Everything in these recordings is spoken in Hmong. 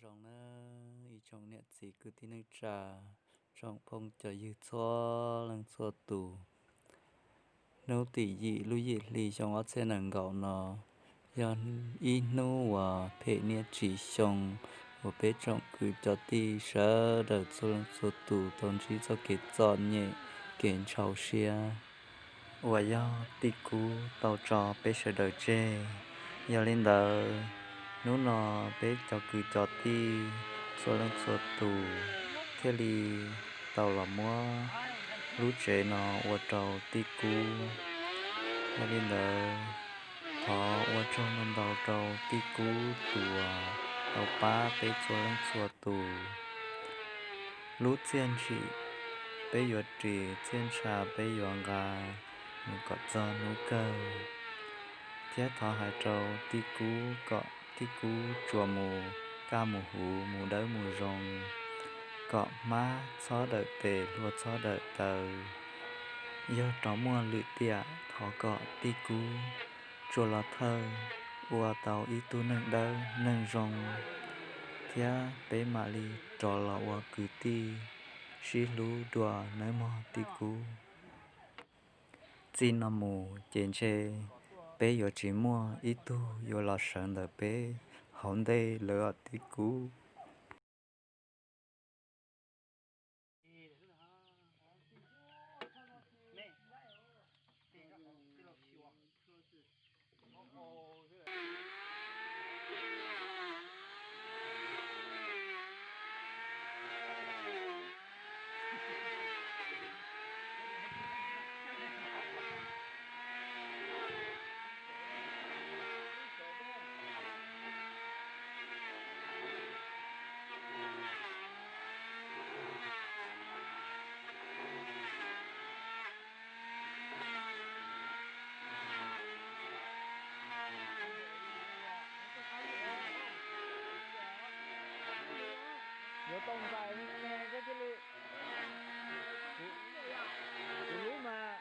Zoo na, ib tsoom niam txiv kwv tij neej tsa, tsoom phooj cov ywg txhua leej txhua tus. Hnub tim yim lub yim hli xyoo ob txhiab nees nkaum no, yog ib hnub uas phem niaj tsis xyoo uas peb tsoom kwv cov tij sawv daws txhua leej txhua tus tau ntsib txoj kev txom nyem, kev ntshaus siab uas yog tij Kub tau tso peb sawv daws tseg. Yog li ntawd, hnub no peb cov kwv cov tij txhua leej txhua tus thiaj li tau los muab lub tsev no ua rau tij Kub. Yog li ntawd, thov ua tsaug ntau ntau rau tij Kub tus uas tau pab peb txhua leej txhua tus. Lub txiaj ntsim peb yuav ris, txiaj ntsha peb yuav nqa mus kom txog hnub kawg. Thiab thov hais rau tij Kub kom tij Kub tsuas mus kaj mus huv, mus dawb mus zoo, kom hmab txhob dawm tes, hlua txhob dawm taw. Yog rov muaj lwm tiam, thov kom tij Kub tsuas los thawj, ua tau ib tug neeg dawb neeg zoo, thiab peb mam li rov los ua kwv tij sib hlub dua nawb mog tij Kub. Txij no mus ces ntshe peb yuav tsis muaj ib tug yuav los sawv ntawm peb hauv ntej lawm os tij Kub. Yuav tau nqaim me me koj cia li, kuv lub mas.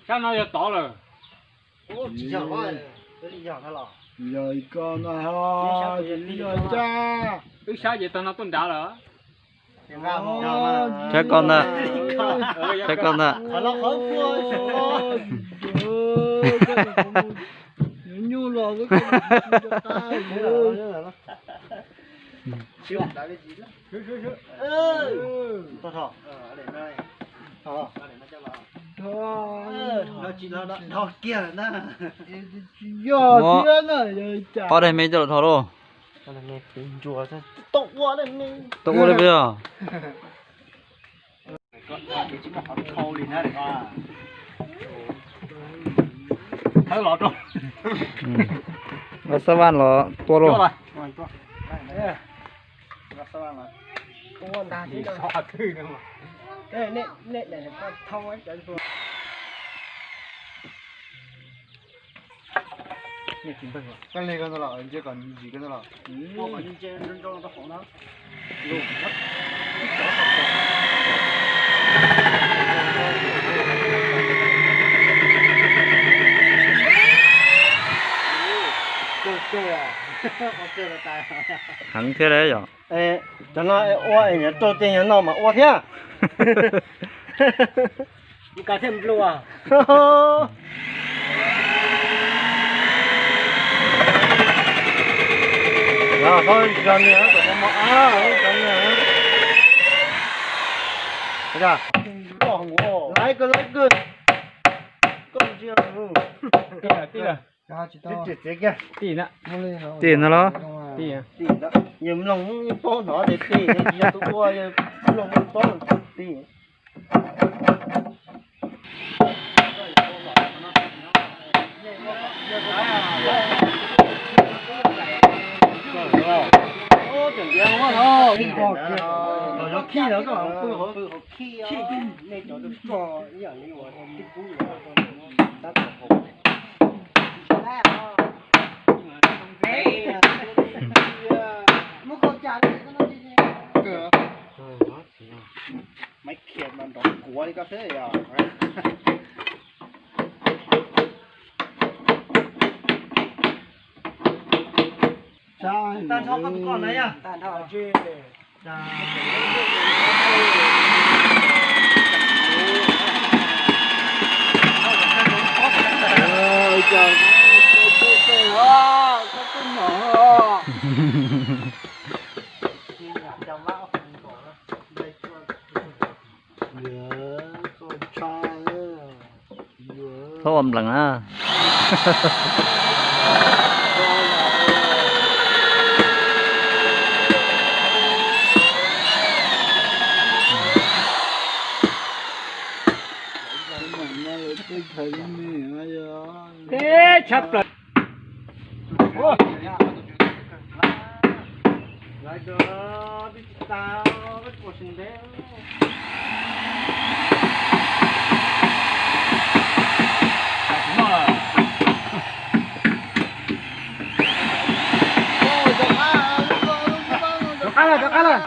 Sab no yog tod lawm. Yog ko no ho, yog sab. Wb sab ces tog no tuaj nrad lawm. Sab ko ntag. Sab ko ntag. Nyuj los Yog thiab na, yog cas? Ob daim me coj los dhos lauj. Tau ua li peb os. Los xab vaj los tua lauj. Heev thiab yom. Cov no ua es nyias rau tej nyias noj mas ua thiab. Ka thiaj nplua. Laiv kawg, laiv kawg. Tim no los? Yawg mloog yeej paub hnov tias tim, yog tus ua yawg mloog yeej paub tim. Maiv khiav mas nrov kuav li koj xwb os. Tag nrho koj tus koj na yog. Txhob ua nplees na. Teb tshaj plaws. Rov qab lawm, rov qab lawm.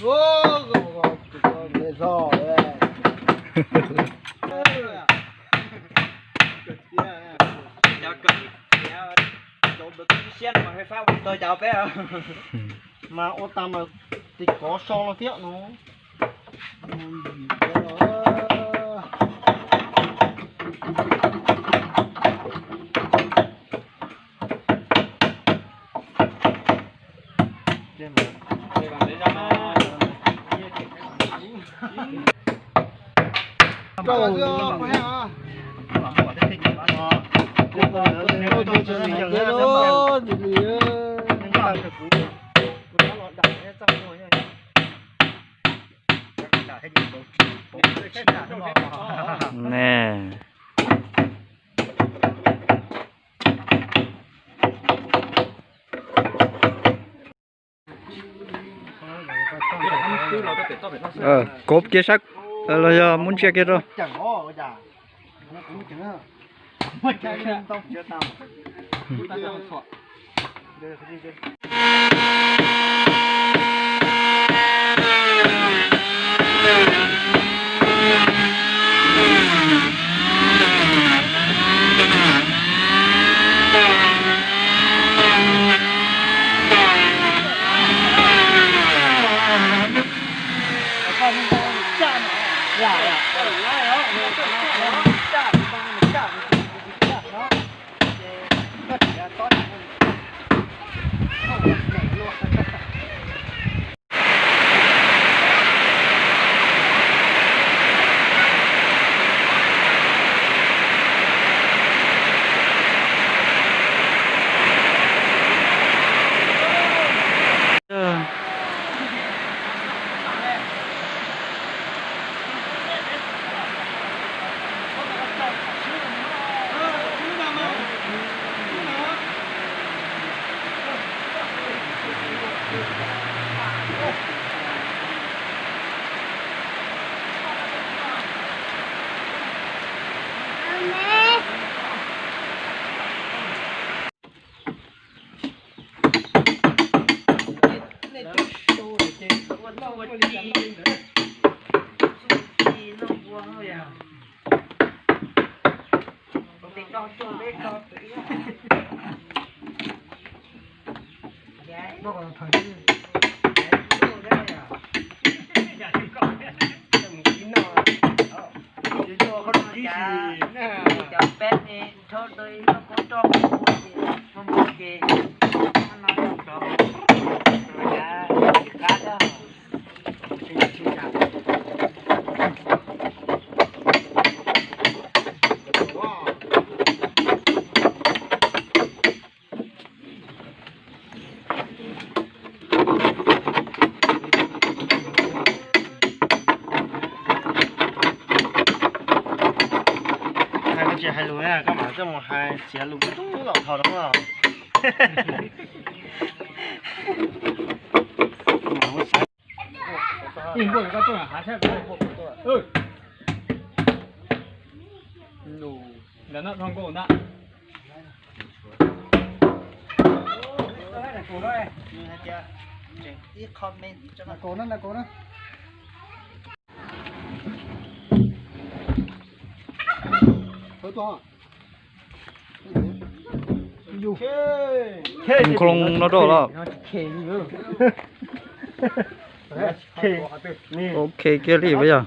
Mas ua tas mas tis kov so no thiab no. Nè. Kov kiag sab los yog muab ntsia kiag rau. Hais koj tsis hais lus na, koj mam coj mus hais txiav lus tub los thaum no. Nkoos no rau los. Ok kiag li puas yog?